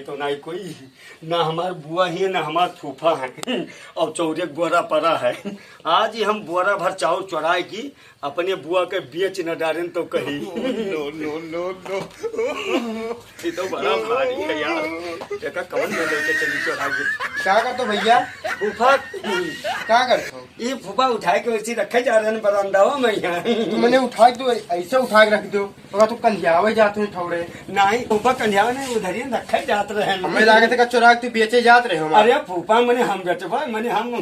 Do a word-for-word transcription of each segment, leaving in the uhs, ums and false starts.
तो नाहीं कोई, ना हमार बुआ ही है, ना हमार फूफा है। और चौरे बोरा पड़ा है। आज ही हम बोरा भर चाउर चोराए की अपने बुआ के बेच न डारेन तो कही। No, no, no, no। ये तो बड़ा भारी है यार। देखा कौन में लेके चली चोरा के। का करतो भैया? फूफा। का करतो? ये फूफा उठाए के वैसे रखे जा रहे हैं बरामदावा में यहाँ। तू मने उठाए, तू ऐसे उठा के रख दो। ओका तू कंधियावे जात हो थोड़े। नाहीं, फूफा कंधियावे नाहीं, उधर ही रखे जात रहे हैं। हमें लागत है का चोरा के तू बेचे जात रहे हो हमारे। अरे फूफा, मने हम बेचबा, मने हम,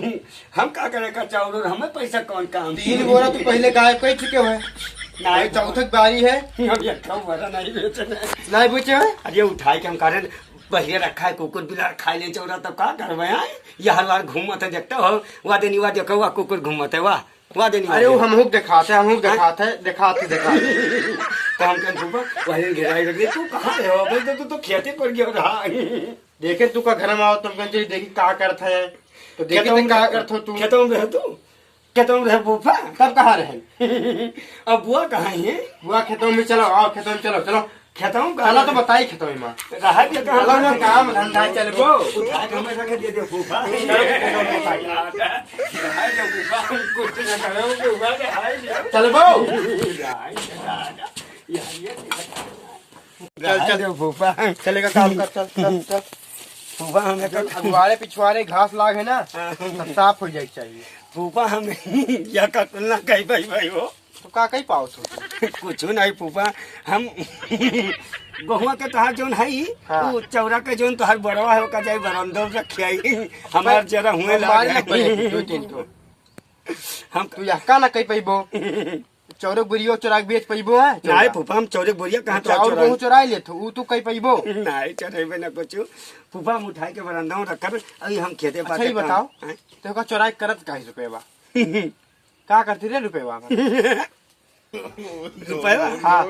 हम का करे का चाउर और हमें पैसा कौन काम? तीन बोरा तू पहले गायब कर चुके हो। नाहीं। अरे चौथे की बारी है। हम एक ठो बोरा नाहीं बेचे ना। नाहीं बेचे है? अरे उठाए के हम कारण पहले रखा है, कुकुर बिलार खाए ले चौरा तब का करबे हैं? ये हर बार घूमत है, देखते हो, वाह देनी वाह, देखो वाह कुकुर घूमत है, वाह। वाह देनी अरे, वो वाह। हमहू के देखात है, हमहू के हाँ? देखात है, देखात है, देखात है। तो हम कहें, "फूफा, वही घेराई रख दे, तू कहाँ रहे हो?" बोले, "तू तो खेते पर गया रहा।" देखे तू का घर में आओ, तुम कहें, "चलिए देखी का करत है।" तो देखे खेतों तू में का रहे, करत हो तू? खेतों में रहे तू? खेतों में रहे फूफा? तब कहाँ रहे? अब बुआ कहाँ है? बुआ खेतों में, चलो, आओ खेतों में, चलो, चलो। खेतों का चलो तो बताई खेतों में। रहा के कहाँ चलो ना, काम धंधा चलबो। उठा के हमें रख दे दे फूफा। चलो, खेतों में बताई। रहा के फूफा, हम कुछ न करो, फूफा के हाय दियो। चलबो। रहा के दादा। यार, ये चल, चल। दे फूफा। चलेगा काम कर, चल, चल, चल। फूफा हमें तो अगुआरे पिछुआरे घास लाग है ना, हाँ। सब साफ हो जाए के चाहिए। फूफा हम या का तुलना कही भाई भाई हो। तो का कही पाओ तू? कुछ नहीं फूफा, हम बहुआ के तोहार जोन है, हाँ। वो चौरा के जोन तोहार बड़वा है, ओका जाई बरंदो रखे आई, हमार जरा हुए हमारे लाग लग बने दो तीन ठो। हम तू यह का ना कही पैबो? चौरे बोरियो चोरा के बेच पैबो है? नाहीं फूफा, हम चौरे बोरिया कहाँ तो चाउर चोराई? गेहूं चोराई लेत हो, ऊ तू कही पैबो? नाहीं, चोरेबे ना कुछ। फूफा हम उठाए के बरंदा में रखब, अभी हम खेते अच्छा, पाते ये काम। बताओ, हैं? तो का चोराई करत काहे रुपया? का करती रे रुपया? रुपया? हाँ।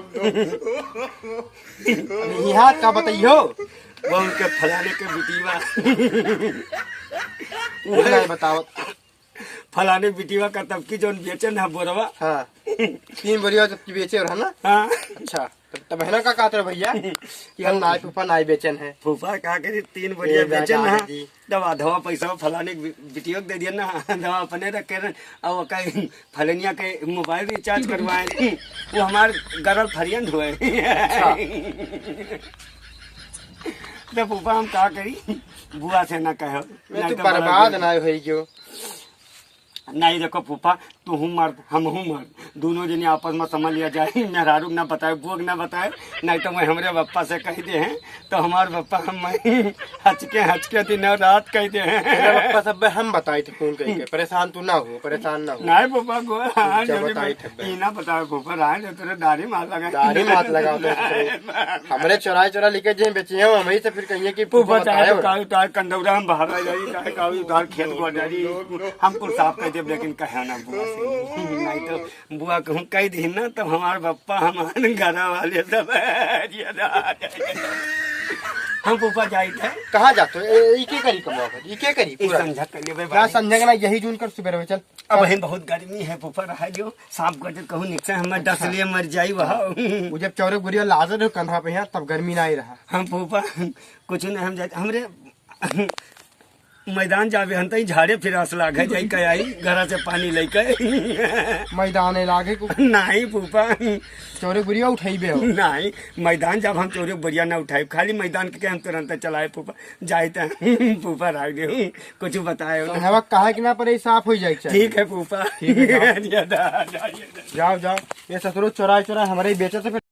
अरे, यहाँ का बताइयो? वो उनके फलाने के बिटीवा। वो नहीं बतावत। फलाने बिटीवा का तब की जौन बेचन है बोरवा। हाँ। तीन बोरिया जब की बेचे रहा ना? हाँ। अच्छा, तब, तब है ना का कहते रहे भैया कि हम नाई फूफा नाई बेचन है। फूफा का करी, तीन बोरिया ये बेचन है। जी। दवा, दवा पैसा फलाने बि-, बिटियो के दे दिया ना, दवा अपने रखे रहन, और ओका फलनिया के मोबाइल रिचार्ज करवाए, वो हमार गरल फरियन हुए। अच्छा। तो फूफा हम का करी, बुआ से ना कहो, मैं नहीं तो तो बड़ा बर्बाद बुआ। ना होई क्यों? नहीं देखो फूफा, तू हूँ मर्द, हम हूँ मर्द, दोनों जने आपस में समझ लिया जाए। मेहरारू के ना बताए, बुआ के ना बताए, नहीं तो मैं हमरे बप्पा से कह दे हैं, तो हमार बप्पा हम हचके हचके दिन और रात कह दे हैं। तेरे बप्पा सब हम बताई थे फोन करके, परेशान तू ना हो, परेशान ना हो। नहीं फूफा को, हाँ, अच्छा, जल्दी बताई बता-, थे बे। ई ना बताओ फूफा, रहा जो तेरे दाढ़ी मार लगा। दाढ़ी मार लगा तो हमरे चोराई चोरा लेके जे बेचिए हो, हम ही से फिर कहिए कि फूफा चाहे बताए तो हो। काऊ तार कंदौरा हम बाहर आ जाई, चाहे काऊ तार खेत गोडारी, हम कुल साफ कर देब, लेकिन कहे ना बुआ से। नहीं तो बुआ कहूँ कह दी ना, तो हमार बप्पा, हमार घरा वाले सब, हम फूफा जाइत है। कहाँ जात हो? ए, ई के करी कमावा कर? ई के करी ई पूरा? समझा कर लेबे ना, बारी। समझा के ना, यही जून कर सुबह रहो, चल। अब बहिन बहुत गर्मी है, फूफा रहा जो, सांप गजर कहूँ निकसे, हमें डस अच्छा। लिए मर जाई वहाँ। वो जब चौरे बुढ़िया लाजर हो कंधा पे यहाँ, तब गर्मी ना ही रहा। हम फूफा, कुछ नहीं, हम जाते, हमरे मैदान जाबे हन तई झाड़े फिरास लागे, जाई के आई, घरा से पानी लेके। मैदान है लागे को। नहीं फूफा। चौरे बुढ़िया उठाई बे हो। नहीं, मैदान जब हम चौरे बुढ़िया ना उठाई, खाली मैदान के हम तुरंत चलाए फूफा। जाइत है, फूफा राख दे, कुछ बताए हो तो। हवा काहे के ना परे, साफ हो जाए के चाहिए। ठीक है फूफा। ठीक है, जाओ। जाओ, जाओ, जाओ। जाओ, जाओ। ये ससुरो चोराए, चोराए हमारे ही बेचे तो फिर